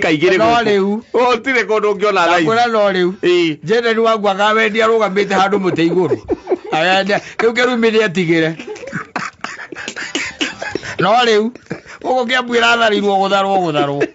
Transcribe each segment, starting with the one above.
Ĩka igĩrĩ No gũkũ. rĩu. Gũtirĩ kũndũ ũngĩona thaa ici. Ndakwĩra no rĩu. Ĩĩ. Jeneri wangu akawendia arũgamĩte handũ mũtĩ igũrũ. Arendia kĩu kĩrumi nĩ etigĩre. No rĩu gũkũ Kĩambu ĩratharirwo gũtharwo gũtharwo.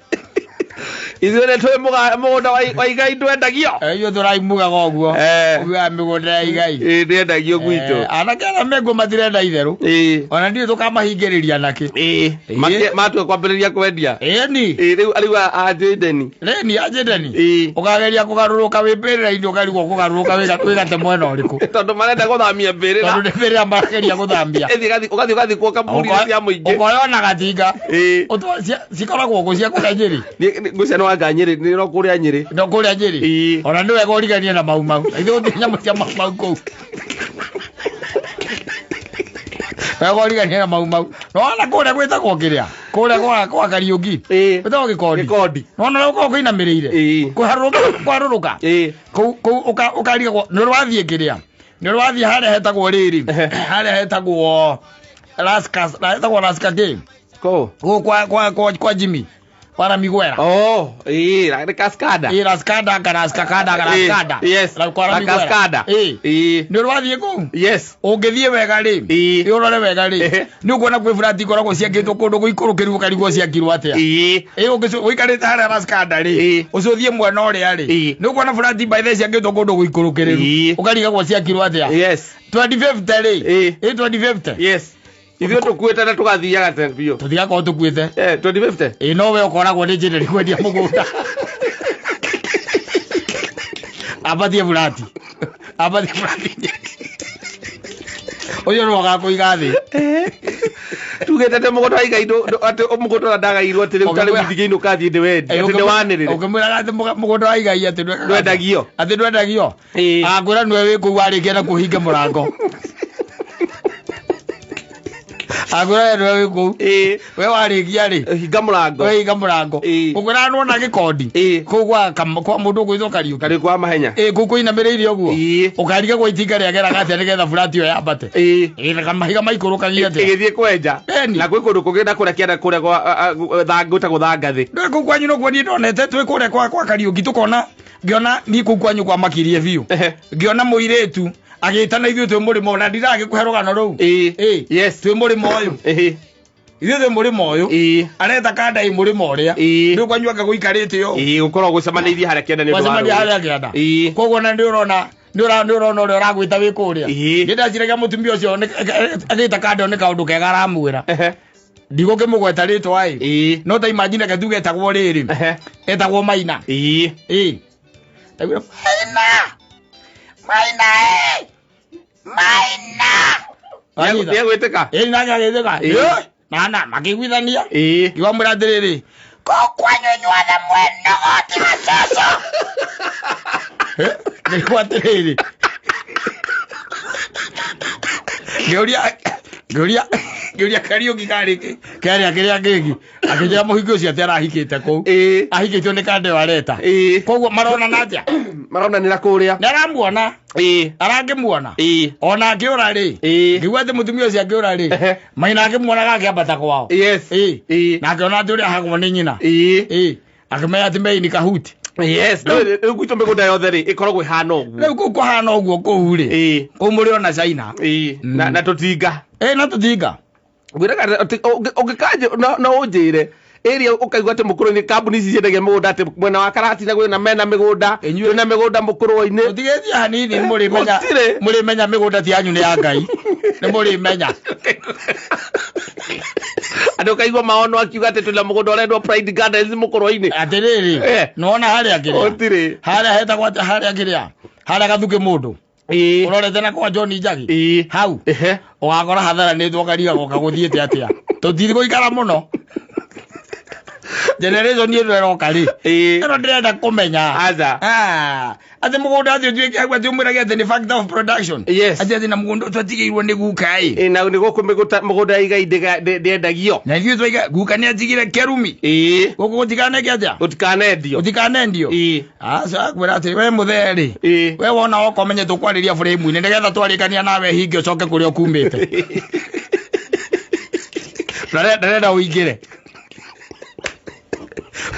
Ithuĩ nĩ twĩ mũgũnda wa igai ndwendagio. Ithuĩ tũraimugaga ũguo. Eh. Ugaga mĩgũnda ya igai. Ĩĩ ndĩendagio gwitũ. Eh, anake arĩa menguo matirenda itherũ. Ĩĩ. Ona ndiũĩ tũkamahingĩrĩria nakĩ. Ĩĩ. Ĩĩ. Matua kwambĩrĩria kwendia. Ĩni. Ĩĩ rĩu rĩu a Jayden. Rĩni anjĩndeni. Ĩĩ. Ũkageria kũgarũrũka wĩ mbĩrĩra-inĩ ũkarigwo kũgarũrũka wĩgate mwena ũrĩkũ. Tondũ marenda gũthamia mbĩrĩra. Tondũ nĩ mbĩrĩra marageria gũthambia. Ĩthiĩ ũgathiĩ ũgathikwo kaburi-inĩ cia mũingĩ. Ũkoya ona gatinga. Ĩĩ. Cikoragwo kũ cia kũrĩa Nyĩrĩ. Ngwĩciria nĩ wanga Nyĩrĩ, nĩ no kũrĩa Nyĩrĩ. No kũrĩa Nyĩrĩ. Ĩĩ. Ona nĩ wega ũriganie na Mau Mau. Ithuĩ gũtirĩ nyamũ cia Mau Mau kũu. Wega ũriganie na Mau Mau. Nĩwona kũrĩa gwĩtagwo kĩrĩa? Kũrĩa kwa Kariũki. Ĩĩ. Gwĩtagwo Gĩkondi. Gĩkondi. Nĩwona ũrĩa gũkoragwo kũinamĩrĩire? Ĩĩ. Kũharũrũka kũharũrũka. Ĩĩ. Kũu kũu ũkarigagwo nĩ ũrathiĩ kĩrĩa? Nĩ ũrathiĩ harĩa hetagwo rĩrĩ. Harĩa hetagwo Raskas, hetagwo Raska kĩ? Kũ? Gũkũ kwa Jimmy. Kwa Ramigwera. Oh, ĩĩ, nĩ Cascada. Ĩ Rascada karaska kada karaskada. Ĩĩ, yes. Kwa La Ramigwera. Cascada. Ĩ. Ĩĩ. Nĩ ũrathiĩ kũu? Yes. Ũngĩthiĩ wega rĩ, Ĩĩ. ĩ ũrore wega rĩ, Ehe. nĩ ũkuona kwĩ burati ikoragwo ciakĩtwo kũndũ gũikũrũkĩru ũkarigwo ciakirwo atĩa. Ĩĩ. Ĩ ũikarĩte harĩa Rascada rĩ, Ĩĩ. ũcio ũthiĩ mwena ũrĩa rĩ, Ĩĩ. nĩ ũkuona burati by the ciakĩtwo kũndũ gũikũrũkĩrĩru Ĩĩ. ũkarigagwo ciakirwo atĩa. Yes. 2050 rĩ, Ĩĩ. ĩ 2050 Yes. Ithuĩ tũkuĩte na tũgathiaga tene biũ. tũtigakorwo tũkuĩte. Eh, 2050. Ĩ no we ũkoragwo nĩ njĩrĩri kwendia mũgũnda. Ambatie burati. Ambatie burati. Ũcio nĩwe ũgakũiga thĩ. Tugĩte atĩ mũgũnda wa igai atĩ mũgũnda ũrĩa ndagairwo atĩ rĩu tarĩu Ũngĩmwĩra- ndigĩinũka thiĩ ndĩwendie, atĩ ndĩwanĩrĩre. Ũngĩmwĩraga atĩ mũgũnda wa igai atĩ Ndwendagio. Atĩ ndwendagio. Ĩĩ. Agakwĩra nĩwe wĩ kũu warĩkia na kũhinga mũrango. Agakwĩra we nĩwe wĩ kũu. Ĩĩ. We warĩkia rĩ. Hinga mũrango. We hinga mũrango. Ĩĩ. Ũkwĩraga nĩwona gĩkondi. Ĩĩ. Kũu kwa mũndũ ũgwĩtwo Kariũki. Kariũki wa mahenya. Ĩĩ kũu kũinamĩrĩire ũguo. Ĩĩ. Ũkarigagwo itinga rĩageraga atĩa nĩgetha burati ĩyo yambate. Ĩĩ. Ĩĩ na mahiga maikũrũkagia atĩa. Ĩgĩthiĩ kwenja. Ĩni. Na gwĩ kũndũ kũngĩ na kũrĩa kĩanda kũrĩa gwa gwĩtagwo thangathĩ. Ndũĩ kũu kwanyu nokuo niĩ ndonete twĩ kũrĩa kwa Kariũki tũkona ngĩona niĩ kũu kwanyu kwamakirie biũ. Ehe. Ngĩona mũirĩtu agĩtana ithuĩ twĩ mũrĩmo na ndiragĩkũhe rũgano rũu. Ĩĩ. Ĩĩ. Yes. Twĩ mũrĩmo ũyũ. Ĩĩ. Ithuĩ twĩ mũrĩmo ũyũ. Ĩĩ. Areta kanda ĩ mũrĩmo ũrĩa. Ĩĩ. Ndũĩ kwanyu anga gũikarĩte ũũ. Ĩĩ, gũkoragwo gũcemanĩirie harĩa kĩanda nĩ ũndũ wa Gwacemania rũĩ. harĩa kĩanda. Ĩĩ. Koguo na nĩ ũrona nĩ ũrona ũrĩa ũragwĩta wĩ kũrĩa. Ĩĩ. Niĩ ndaciragia mũtumia ũcio agĩta kanda ĩyo nĩ kaũndũ kega aramwĩra. Ehe. Ndigũkĩmũgweta rĩtwa ĩ. Ĩĩ. No ta imagine reke tuge etagwo rĩrĩ. Ehe. Etagwo Maina. Ĩĩ. Ĩĩ. Ndaigua Maina! Maina ĩ! Maina! Wanyita? Nĩegwĩtĩka? Ĩĩ nake agĩtĩka. Ĩĩ. Ĩĩ. Na makĩiguithania. Ĩĩ. Ngiuga mwĩra atĩrĩrĩ, kũu kwanyu inyuothe mwĩ nũgũ tiga cũcũ. Ngĩigua atĩrĩrĩ. Ngĩũria Kariũki karĩ kĩ? Kĩarĩa kĩrĩa kĩngĩ. Akĩnjĩra mũhiki ũcio atĩ arahikĩte kũu. Ĩĩ. Ahikĩtio nĩ kanda ĩyo areta. Ĩĩ. Koguo maronana atĩa? Maronanĩra kũrĩa. Nĩ aramuona. Ĩĩ. Arangĩmuona. Ĩĩ. Ona akĩũra rĩ. Ĩĩ. Ngĩigua atĩ mũtumia ũcio akĩũra rĩ. Ehe. Maina akĩmuonaga akĩambata kwao. Yes. Ĩĩ. Ĩĩ. Na akĩona atĩ ũrĩa ahagwo nĩ nyina. Ĩĩ. Ĩĩ. Akĩmenya atĩ meini kahuti. Yes. Rĩu gwitũ mĩgũnda yothe rĩ ĩkoragwo ĩhana ũguo. Rĩu kũu kũhana ũguo kũu rĩ. Ĩĩ. Kũu mũrĩ ona China. Ĩĩ. Na tũtinga. Ĩĩ na tũtinga. Ngwĩraga atĩ ũngĩkanjĩ no ũnjĩre area ũkaigua atĩ mũkũrũ-inĩ kambuni ici ciendagia mĩgũnda atĩ mwena wa Karatina kwĩna mena mĩgũnda Inyuĩ- kwĩna mĩgũnda mũkũrũ-inĩ. Tũtigĩtie hanini nĩ mũrĩmenya Gũtirĩ. mũrĩmenya mĩgũnda ti yanyu nĩ ya Ngai. Nĩ mũrĩmenya. Andũ ũkaigua maono akiuga atĩ twĩna mũgũnda ũrendwo Pride Gardens mũkũrũ-inĩ. Atĩrĩrĩ, Eh. nĩwona harĩa kĩrĩa? Gũtirĩ. Harĩa hetagwo atĩa harĩa kĩrĩa? Harĩa gathukĩ mũndũ. Ĩĩ. Ũrorete na kwa John Njagi. Ĩĩ. Hau. Ehe. Ũgakora hatharanĩtwo ũkarigagwo kagũthiĩte atĩa. Tũtigũikara mũno. Generation ĩno ĩroka rĩ. Ĩĩ. Ĩno ndĩrenda kũmenya. Aca. Ah, atĩ mũgũnda atĩ ũtuĩke hau atĩ ũmwĩrage atĩ nĩ factor of production. Yes. Atĩ atĩ na mũgũnda twatigĩirwo nĩ guka ĩ. Ĩĩ, na nĩ gũkũ mĩgũnda ya igai ndĩendagio. Na ithuĩ twaiga guka nĩ atigire kĩrumi. Ĩĩ. Gũkũ gũtikaneke atĩa? Gũtikanendio. Gũtikanendio. Ĩĩ. Aca kwĩra atĩ we mũthee rĩ. Ĩĩ. We wona woka ũmenye tũkwarĩria frame-inĩ nĩgetha twarĩkania nawe hinge ũcoke kũrĩa ũkumĩte. Ndarenda ũingĩre.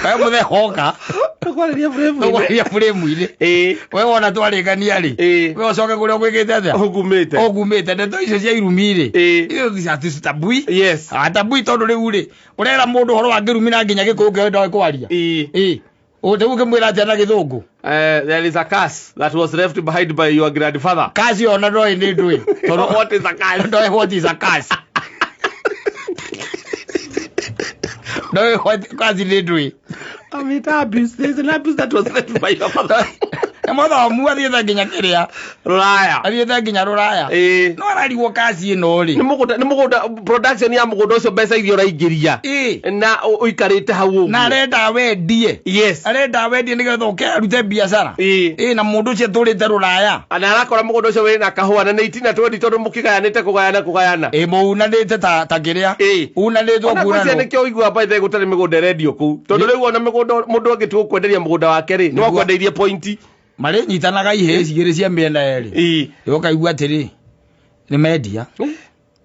We mũthee hoka. Tũkwarĩria frame-inĩ. Tũkwarĩria frame-inĩ. Ĩĩ. We wona twarĩkania rĩ. Ĩĩ. We ũcoke kũrĩa ũgwĩkĩte atĩa? Ũgumĩte. Ũgumĩte. Ndeto icio cia irumi rĩ. Ĩĩ. Icio tabui. Yes. Tabui tondũ rĩu rĩ, ũrera mũndũ ũhoro wa kĩrumi na nginya gĩkũyũ kĩo ndoĩ kwaria. Ĩĩ. Ĩĩ. Rĩu ũngĩmwĩra atĩa na gĩthũngũ? There is a curse that was left behind by your grandfather. Kasi ona ndoĩ nĩ ndũĩ. Tondũ What is a curse? ndoĩ what is a curse. Ndoĩ what kasi nĩ ndũĩ. I mean, abuse. There is an abuse that was left by your father. Nĩ mũthomu athiĩte nginya kĩrĩa. Rũraya. Athiĩte nginya rũraya. Ĩĩ. No ararigwo kasi ĩno rĩ. Nĩ mũgũnda, nĩ mũgũnda, production ya mũgũnda ũcio mbeca iria ũraingĩria. Ĩĩ. Na ũikarĩte hau ũguo. Na arenda wendie. Yes. Arenda wendie nĩgetha ũke arute biacara. Ĩĩ. Ĩĩ na mũndũ ũcio atũrĩte rũraya. Na arakora mũgũnda ũcio wĩna kahũa na nĩ itina twendi tondũ mũkĩgayanĩte kũgayana kũgayana. Ĩĩ mũunanĩte ta kĩrĩa. Ĩĩ. Unanĩtwo Ona ngwĩciria kuunanwo. nĩkĩo ũiguaga by the way gũtarĩ mĩgũnda ĩrendio kũu. Tondũ rĩu ona mĩgũnda mũndũ angĩtua gũkwenderia mũgũnda wake rĩ, nĩ wakwendeirie pointi. Marĩnyitanaga ihĩĩ cigĩrĩ cia mĩena yerĩ. Ĩĩ. Ũkaigua atĩrĩ nĩ mendia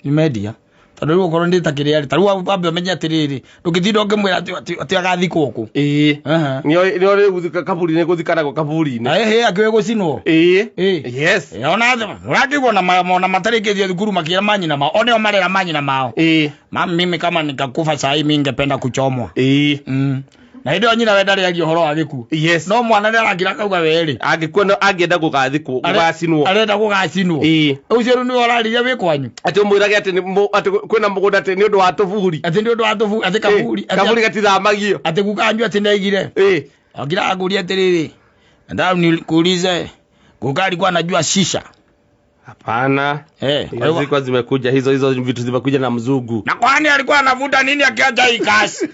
nĩ mendia tondũ rĩu okorwo nĩ ta kĩrĩa rĩ ta rĩu wambe ũmenye atĩrĩrĩ ndũngĩtinda ũngĩmwĩra atĩ agathikwo kũ. Ĩĩ. Aha. Nĩo nĩo rĩu kaburi-inĩ gũthikanagwo kaburi-inĩ. Na ĩhĩ akĩũĩ gũcinwo. Ĩĩ. Ĩĩ. Yes. Ĩ, ona ũrakĩigua ona matarĩkĩtie thukuru makĩra manyina mao o nĩo marera manyina mao. Ĩĩ. Mami mimi kama nikakufa saa hii mimi ningependa kuchomwa. Ĩĩ. Na hĩndĩ ĩyo nyina we ndarĩ aria ũhoro wa gĩkuũ. Yes. No mwana nĩ arakira akauga we rĩ. Angĩkua no angĩenda gũgathikwo, gũgacinwo. Arenda gũgacinwo. Ĩĩ. Ũcio rĩu nĩwe ũraririe wĩ kwanyu. Atĩ ũmwĩrage atĩ nĩ atĩ kwĩna mũgũnda atĩ nĩ ũndũ wa tũburi. Atĩ nĩ ũndũ wa tũbu atĩ kaburi. Ĩĩ, Kaburi gatithamagio. Atĩ guka wanyu atĩ nĩaigire. Ĩĩ. Akira akũria atĩrĩrĩ. Nataka nikuulize guka alikuwa anajua shisha. Hapana. Eh, kwa Hizo hivyo- zilikuwa zimekuja hizo hizo vitu zimekuja na mzungu. Na kwani alikuwa anavuta nini akiacha hii kazi?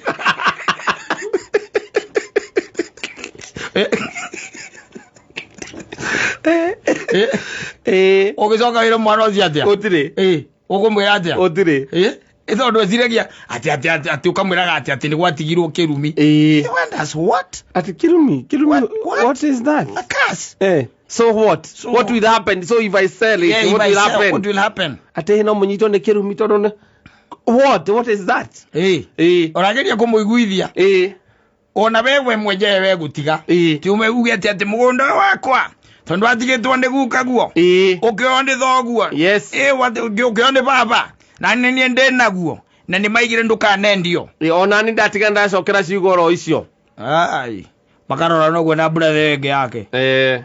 Ĩĩ. Ũgĩcoka wĩre mwana ũcio atĩa? Gũtirĩ. Ĩĩ, ũkũmwĩra atĩa? Gũtirĩ. Ĩĩ, ĩ tondũ eciragia atĩ atĩ atĩ atĩ ũkamwĩraga atĩ atĩ nĩ gwatigirwo kĩrumi. Ĩĩ. Wonders what? Atĩ kĩrumi, kĩrumi. What? What is that? A curse. Eh. So what? So what will happen? So if I sell it, Yeah, if what I will sell, happen? what will happen? Atĩ no mũnyitwo nĩ kĩrumi tondũ nĩ What? What is that? Ĩĩ. Ĩĩ. Ũrageria kũmũiguithia. Ĩĩ. Ona wewe mwenyewe wegũtiga. Ĩĩ. Ti ume uge atĩ atĩ mũgũnda ũyũ wakwa tondũ watigĩtwo nĩ guka guo. Ĩĩ. Ũkĩoywo nĩ thoguo. Yes. Ĩĩ ũkĩoywo nĩ baba. Na nĩ niĩ ndĩ naguo. Na nĩ maigire ndũkanendio. Ĩĩ, ona nĩ ndatiga ndacokera ciugo oro icio. Ai. Makarora noguo na brother ĩngĩ yake. Eh.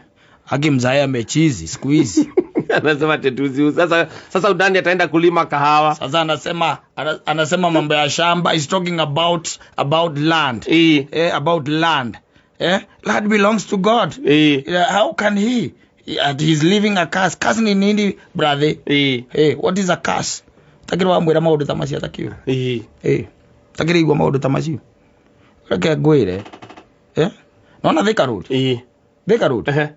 Akimzae amechizi siku hizi. Anasema tetuzi. Sasa sasa udani ataenda kulima kahawa. Sasa anasema anasema mambo ya shamba, is talking about land. Ĩĩ. About land. Land belongs to God. Ĩĩ. Yeah, how can he? And he's leaving a curse. Curse ni nini brother? Ĩĩ. What is a curse? Takiri wamwĩra maũndũ ta macio atakiũĩ. Ĩĩ. Takiri igua maũndũ ta macio. Reke ngwĩre. Nona Thika Road. Ĩĩ. Thika Road. Ehe.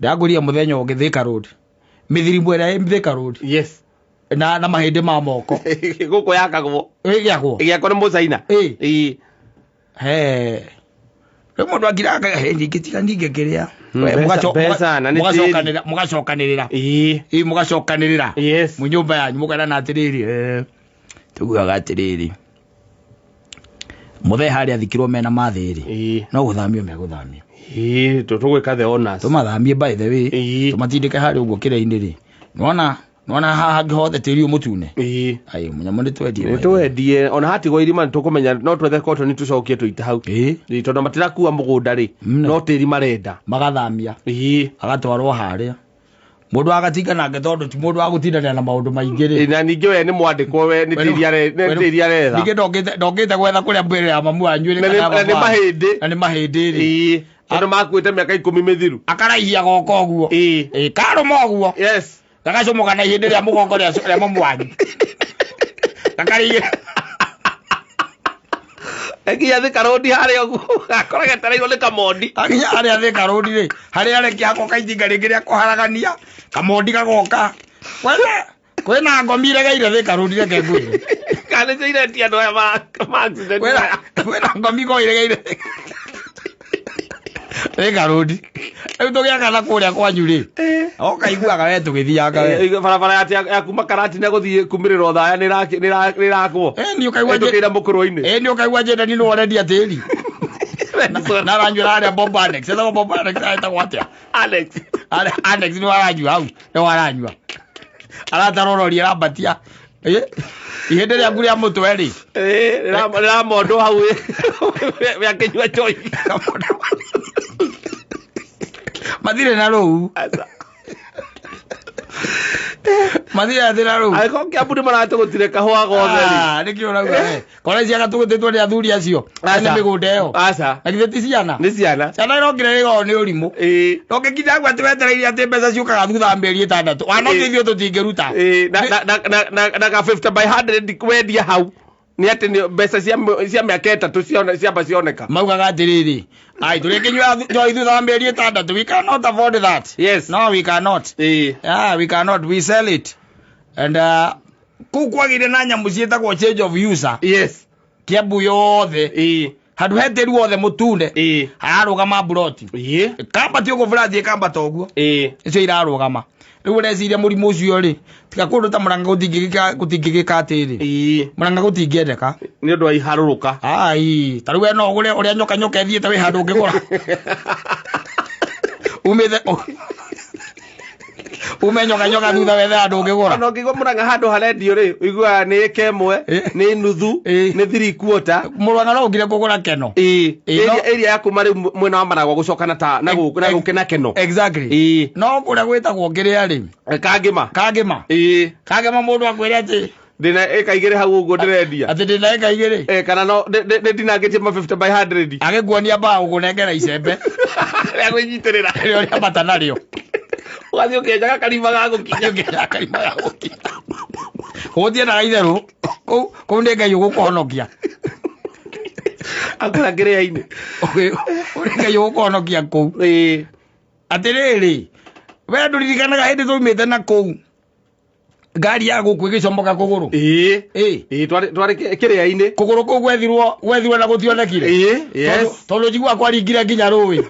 Ndagũria mũthenya ũngĩ Thika Road. Mĩthirimbo ĩrĩa ĩ Thika Road. Yes. Na mahĩndĩ ma moko. Gũkũ yakagwo. Ĩgĩakwo. Ĩgĩakwo nĩ mũcaina. Ĩĩ. Ĩĩ. He. Rĩu mũndũ akiraga he ndingĩtiga ndingĩkĩrĩa. Mbeca na nĩ tĩri. Mũgacokanĩrĩra mũgacokanĩrĩra. Ĩĩ. Ĩĩ mũgacokanĩrĩra. Yes. Mu nyũmba yanyu mũkerana atĩrĩrĩ. Tuguaga atĩrĩrĩ. Mũthee harĩa athikirwo mena mathĩ rĩ. Ĩĩ. No gũthamio megũthamio. Ĩĩ, tũgwĩka the honors. Tũmathamie by the way. Ĩĩ. Tũmatindĩke harĩa ũguo kĩrĩa-inĩ rĩ. Nĩwona nĩwona haha hangĩ hothe tĩri ũyũ mũtune. Ĩĩ. Ai mũnyamũ nĩ twendie. Nĩ twendie ona hatigwo irima nĩ tũkũmenya no twethe kotoni tũcokie tũite hau. Ĩĩ. Ĩĩ, tondũ matirakua mũgũnda rĩ Mm. no tĩri marenda. Magathamia. Ĩĩ. Agatwarwo harĩa. Mũndũ agatinga nake tondũ ti mũndũ wa gũtindanĩra na maũndũ maingĩ rĩ. Ĩĩ, na ningĩ we nĩ mwandĩkwo we nĩ tĩri nĩ tĩri aretha. Ningĩ ndokĩte gwetha kũrĩa mbĩrĩra ya mamu wanyu rĩ. Na kana nĩ ya mamu wanyu. mahĩndĩ. Na nĩ mahĩndĩ rĩ. Ĩĩ. Tondũ makuĩte mĩaka 10 mĩthiru. Akaraihia goka ũguo. Ĩĩ. Ĩĩ karũma ũguo. Yes. Gagacomoka na ihĩndĩ rĩa mũgongo rĩa mamu wanyu. Gakaraihia. Nginya Thika Road harĩa ũguo gakora getereirwo nĩ kamondi. Akinya harĩa Thika Road rĩ, harĩa arekia hagoka itinga rĩngĩ rĩa kũharagania, kamondi gagoka. Kwĩna ngomi iregeire Thika Road reke ngwĩre. Kana nĩcio iretia andũ aya ma accident. Kwĩna ngomi ikoragwo iregeire Thika Road. Rĩu tũgĩakana kũrĩa kwanyu rĩ, ũkaiguaga we tũgĩthianga we. Barabara ya kuma Karatina gũthiĩ kumĩrĩra Othaya nĩ ĩrakwo. Nĩ ũkaigua Ĩtũkĩire mũkũrũ-inĩ. Nĩ ũkaigua njendani nĩ ũrendia tĩri. Na aranyuĩra harĩa Bob Annex. Etagwo Bob Annex etagwo atĩa? Alex. Harĩa Annex nĩ waranyua hau, nĩ waranyua. Aratarororia arambatia. Ihĩndĩ rĩaku rĩa mũtwe rĩ. Rĩramondwo hau we akĩnyua njohi. Mathirĩ na rũu. Aca. Mathirĩ athĩ na rũu. Angĩkorwo Kiambu nĩ maratũgũtire kahũa gothe rĩ. Ah, nĩkĩo ũrauga we. Kora ciaga tũgũtĩtwo nĩ athuri acio. Aca. Nĩ mĩgũnda ĩyo. Aca. Na githĩ ti ciana? Nĩ ciana. Ciana irokire gĩkoragwo nĩ ũrimũ. Ĩĩ. Ndũngĩkinya hau atĩ wetereire atĩ mbeca ciũkaga thutha wa mĩeri 6. Wana Ĩĩ. ithuĩ tũtingĩruta. Ĩĩ, na ka 50 by 100 wendia hau nĩ atĩ nĩ mbeca cia mĩaka 3 ciamba cioneka. Maugaga atĩrĩrĩ, ai tũrĩkĩnyua njohi thutha wa mĩeri 6. We cannot afford that. Yes. No, we cannot. Ĩĩ. Yeah, we cannot. We sell it. And kũu kwagĩire na nyamũ ciĩtagwo change of user. Yes. Kiambu yothe. Ĩĩ. Handũ he tĩri wothe mũtune. Ĩĩ. Hararũgama mburoti. Ĩĩ. Kamba ti ũguo burati ĩkambata ũguo. Ĩĩ. Icio irarũgama. Rĩu ũreciria mũrimũ ũcio rĩ, tiga kũndũ ta Mũrang'a gũtingĩgĩka atĩrĩ. Ĩĩ. Mũrang'a gũtingĩendeka. Nĩ ũndũ wa iharũrũka. Ai, ta rĩu we no ũgũre ũrĩa nyoka nyoka ĩthiĩte wĩ handũ ũngĩgũra. Umĩte ume nyoka nyoka thutha wethe handũ ũngĩgũra. Ona ũngĩigua Mũrang'a handũ harendio rĩ, ũiguaga nĩ ĩka ĩmwe, Ĩĩ. nĩ nuthu, Ĩĩ. nĩ 3/4. Mũrang'a no ũngire kũgũra keno. Ĩĩ. Ĩĩ, no- Area ya kuma rĩu mwena wa Maragwa gũcoka na ta na gũkĩ na keno. Exactly. Ĩĩ. No kũrĩa gwĩtagwo kĩrĩa rĩ, Kangĩma. Kangĩma. Ĩĩ. Kangĩma mũndũ akwĩre atĩ Ndĩna ĩka 2 hau ũguo ndĩrendia. atĩ ndĩna ĩka 2. Kana no nĩ ndinangĩtie ma 50 by 100. Agĩkuonia mbaũ gũnengera icembe. Rĩa kwĩnyitĩrĩra. Rĩrĩa ũrĩambata narĩo. Ũgathiĩ ũkĩenjaga karima ga gũkinya. Ũkĩenjaga karima ga gũkinya. Gũtiendaga itherũ. Kũu nĩ Ngai ũgũkũhonokia. Akũra kĩrĩa-inĩ. Ũrĩ Ngai ũgũkũhonokia kũu. Ĩĩ. Atĩrĩrĩ, we ndũririkanaga hĩndĩ twaumĩte na kũu ngari ya gũkũ ĩgĩcomoka kũgũrũ. Ĩĩ. Ĩĩ. Ĩĩ, twarĩ kĩrĩa-inĩ. Kũgũrũ kũu gwethirwo na gũtionekire. Ĩĩ. Yes. Tondũ njiguaga kwaringire nginya rũĩ.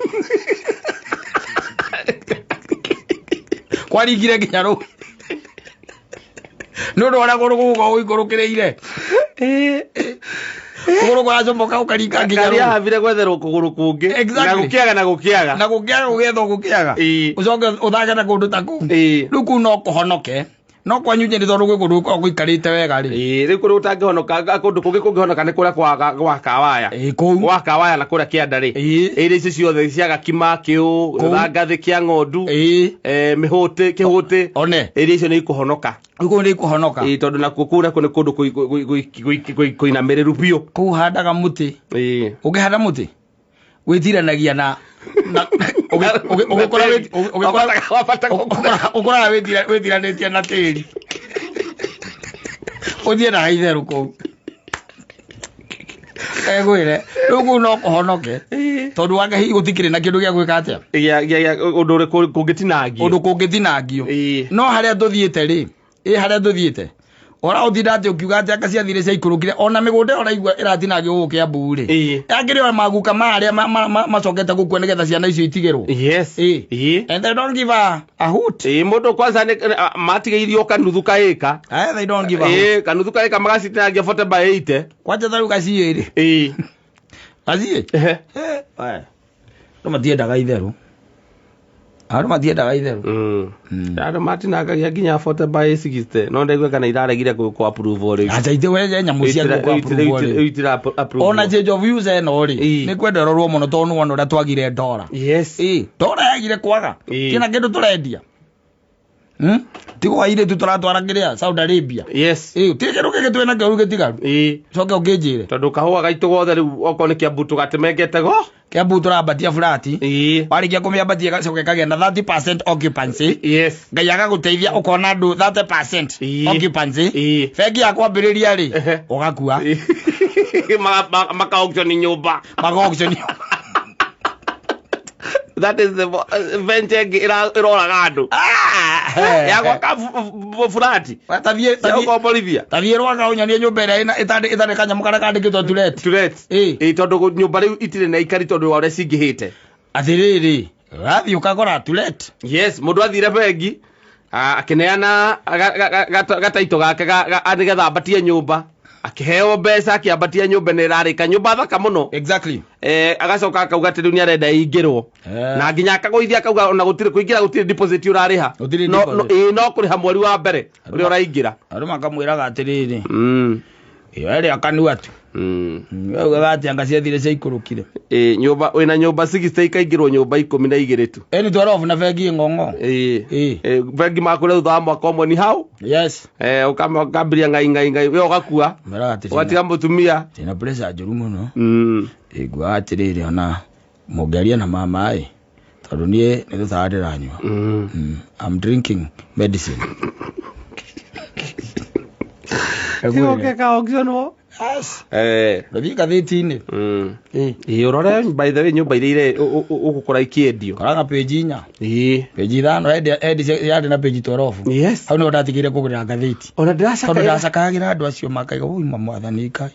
Kwaringire nginya rũĩ. Nĩ ũndũ wa ũrĩa kũgũrũ kũu gũkoragwo gũikũrũkĩrĩire. Ĩĩ. Kũgũrũ kũracomoka gũkaringa nginya Ngari rũĩ. yahavire gwetherwo kũgũrũ kũngĩ. Exactly. Na gũkĩaga na gũkĩaga. Na gũkĩaga gũgĩethwo gũkĩaga. Ĩĩ. Ũcoke ũthake na kũndũ ta kũu. Ĩĩ. Rĩu kũu no kũhonoke. No kwanyu nyĩrĩ tondũ gwĩ kũndũ gũkoragwo gũikarĩte wega rĩ. Ĩĩ, rĩu kũrĩa ũtangĩhonoka kũndũ kũngĩ kũngĩhonoka nĩ kũrĩa gwa Kawaya. Ĩĩ, kũu. Gwa Kawaya na kũrĩa kĩanda rĩ. Ĩĩ. Ĩrĩa icio ciothe cia Gakima, Kĩũ, Kũu. Thangathĩ, kĩa ng'ondu, Ĩĩ. mĩhũtĩ, kĩhũtĩ. One. Ĩrĩa icio nĩ ikũhonoka. Rĩu kũu nĩ ikũhonoka. Ĩĩ, tondũ nakuo kũu nakuo nĩ kũndũ kũinamĩrĩru biũ. Kũu handaga mũtĩ. Ĩĩ. Ũngĩhanda mũtĩ wĩtiranagia na ũkoraga wĩtiranĩtie na tĩri. Ũthiĩ na itherũ kũu. Egwĩre rĩu kũu no kũhonoke tondũ wa hihi gũtikĩrĩ na kĩndũ gĩa gwĩka atĩa. Ũndũ ũrĩkũ kũngĩtinangio. Ũndũ kũngĩtinangio. Ĩĩ. No harĩa tũthiĩte rĩ, ĩ harĩa tũthiĩte. Ora ũtinda atĩ ũkiuga atĩ anga ciathire ciaikũrũkire ona mĩgũnda ĩyo ũraigua ĩratinangio gũkũ Kiambu rĩ. Ĩĩ. Yakĩrĩ o maguka ma arĩa macokete gũkua nĩgetha ciana icio itigĩrwo. Yes. Ĩĩ. Ĩĩ. And they don't give a hoot. Ĩĩ, mũndũ kwanza nĩ matigĩirio kanuthu ka ĩka. They don't give a hoot. Ĩĩ, kanuthu ka ĩka magacitinangia 40 by 80. Kwanja ta rĩu gaciĩ rĩ. Ĩĩ. Gaciĩ? Ehe. Andũ matiendaga itherũ. Andũ matiendaga itherũ. Andũ matinangagia nginya 40 by 60 no ndaigua kana iraregire kũ approve rĩu. Acha ithe we nyamũ cia gũkũ approve rĩ. Itira approve. Ona change of use ĩno rĩ Ĩĩ. nĩ kwenda ĩrorwo mũno tondũ nĩwona ũrĩa twagire ndora. Yes. Ĩĩ, ndora yagire kwaga. Ĩĩ. Kĩna kĩndũ tũrendia. Tigo airĩtu tũratwara kĩrĩa Saudi Arabia. Yes. Ĩĩ, ti kĩndũ gĩkĩ twĩna kĩo rĩu gĩtigaru. Ĩĩ. Coke ũkĩnjĩre. Tondũ kahũa gaitũ gothe rĩu okorwo nĩ Kiambu tũgatemengete go. Kiambu tũrambatia burati. Ĩĩ. Warĩkia kũmĩambatia ĩgacoka ĩkagĩa na 30% occupancy. Yes. Ngai agagũteithia ũkona andũ 30% Ĩĩ. occupancy. Ĩĩ. Bengi ya kwambĩrĩria rĩ, Ehe. ũgakua. Maka auction nyũmba. Maka auction. That is the venture ĩngĩ ĩroraga andũ. Ya gwaka burati. Tathiĩ Cia gũkomborithia. tathiĩ rwaka ũnyonie nyũmba ĩrĩa ĩtarĩ kanyamũ karĩa kandĩkĩtwo to let. To let. Ĩĩ. Ĩĩ, tondũ nyũmba rĩu itirĩ na ikari tondũ wa ũrĩa cingĩhĩte. Atĩrĩrĩ, ũrathiĩ ũkagũra to let. Yes, mũndũ athire bengi akĩneana gataito gake nĩgetha ambatie nyũmba. Akĩheo mbeca, akĩambatia nyũmba ĩno ĩrarĩka, nyũmba thaka mũno. Exactly. Agacoka akauga atĩ rĩu nĩ arenda ĩingĩrwo, na nginya akagũithia, akauga ona gũtirĩ kũingĩra, gũtirĩ deposit ũrarĩha. Gũtirĩ No- deposit. Ĩĩ, no kũrĩha mweri wa mbere ũrĩa ũraingĩra. Andũ makamwĩraga atĩrĩrĩ, ĩyo ĩrĩa kanua tu. We ugaga atĩ anga ciathire ciaikũrũkire. Ĩĩ, nyũmba wĩna nyũmba 60 ikaingĩrwo nyũmba 12 tu. Ĩni twarabu na bengi ng'ong'o. Ĩĩ. Ĩĩ. Ĩĩ, bengi makũrĩa thutha wa mwaka ũmwe ni hau. Yes. Ũkambĩrĩria ngai ngai ngai, we ũgakua, Meraga atĩ ũgatiga mũtumia. Ndĩna pressure njũru mũno. Nguaga atĩrĩrĩ, ona mũngĩaria na mama ĩ, tondũ niĩ nĩ tũtawa ndĩranyua. I'm drinking medicine. Ũke ka auction wo. Yes. Eh. Rũthiĩ ngathĩti-inĩ. Ĩĩ. Ĩĩ, ũrore by the way nyũmba iria ũgũkora ikĩendio. Koraga page 4. Ĩĩ. Page 5 hendi yarĩ na page 12. Yes. Hau nĩho ndatigire kũgũrĩra ngathĩti. Ona Tondũ ndĩracakaĩra. ndacakayagĩra andũ acio makaiga, "Ũi mwathani Ngai.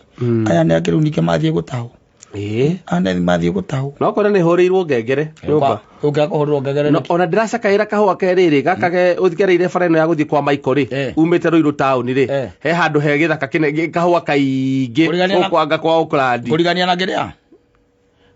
Aya nĩ akĩrĩu ningĩ mathiĩ gũtahwo. Ĩĩ. Aya nĩ mathiĩ gũtahwo." No kore nĩ hũrĩirwo ngengere nyũmba. Ũngĩaga kũhũrĩrwo ngengere No, nĩkĩ? ona ndĩracakaĩra kahũa ke rĩrĩ gaka ke ũgereire bara ĩno ya gũthiĩ kwa Michael rĩ, umĩte Ruiru taũni rĩ, he handũ he gĩthaka kĩne kahũa kaingĩ Kũrigania na- gũkũ anga kwa Oakland. Kũrigania na kĩrĩa?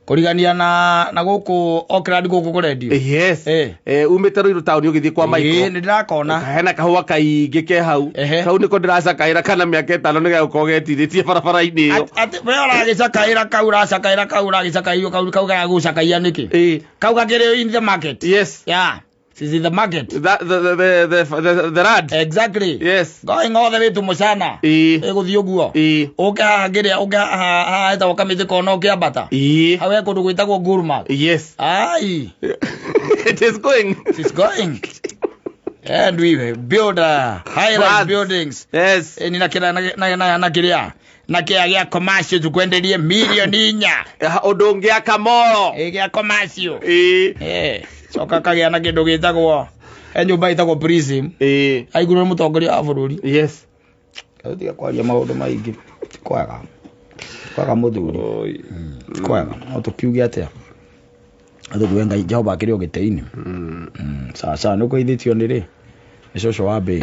Kũrigania na gũkũ Oakland gũkũ kũrendio? Yes. Eh. Umĩte Ruiru taũni ũgĩthiĩ kwa Ĩĩ, Michael. nĩ ndĩrakona. Hena kahũa kaingĩ ke hau. Ehe. Kau nĩko ndĩracakaĩra kana mĩaka 5 nĩ gegũkorwo getirĩtie barabara-inĩ ĩyo. Atĩ we ũragĩcakaĩra kau, ũracakaĩra kau, ũragĩcakaĩrio kau, kau garagũcakaia nĩkĩ? Ĩĩ. Kau gakĩrĩ in the market. Yes. Yeah. She's in the market. That, the land. Exactly. Yes. Going all the way to Musana. Ĩĩ. Ĩgũthiĩ ũguo. Ĩĩ. Ũke haha ngĩrĩa, ũke haha haha hetagwo Kamĩtĩ kona ũkĩambata. Ĩĩ. Hau he kũndũ gwĩtagwo Gurma. Yes. Ai. It is going. It's going. And we build high rise Floods. buildings. Yes. Ĩni na kĩrĩa na kĩrĩa na kĩa gĩa commercial tukwenderie mirioni 4. Ũndũ ũngĩ akamoro. Ĩ gĩa commercial. Ĩĩ. Eh, coka kagĩa na kĩndũ gĩtagwo, he nyũmba ĩtagwo Prism. Ĩĩ. Aigurwo nĩ mũtongoria wa bũrũri. Yes. Tiga kwaria maũndũ maingĩ. Ti kwega. Ti kwega mũthuri. Oi. Ti kwega. No tũkiuge atĩa? No tũkiuge Ngai Jehova akĩrĩ o gĩtĩ-inĩ. Sawa sawa, nĩ ũkũithĩtio nĩ rĩ? Nĩ cũcũ wa mbĩ.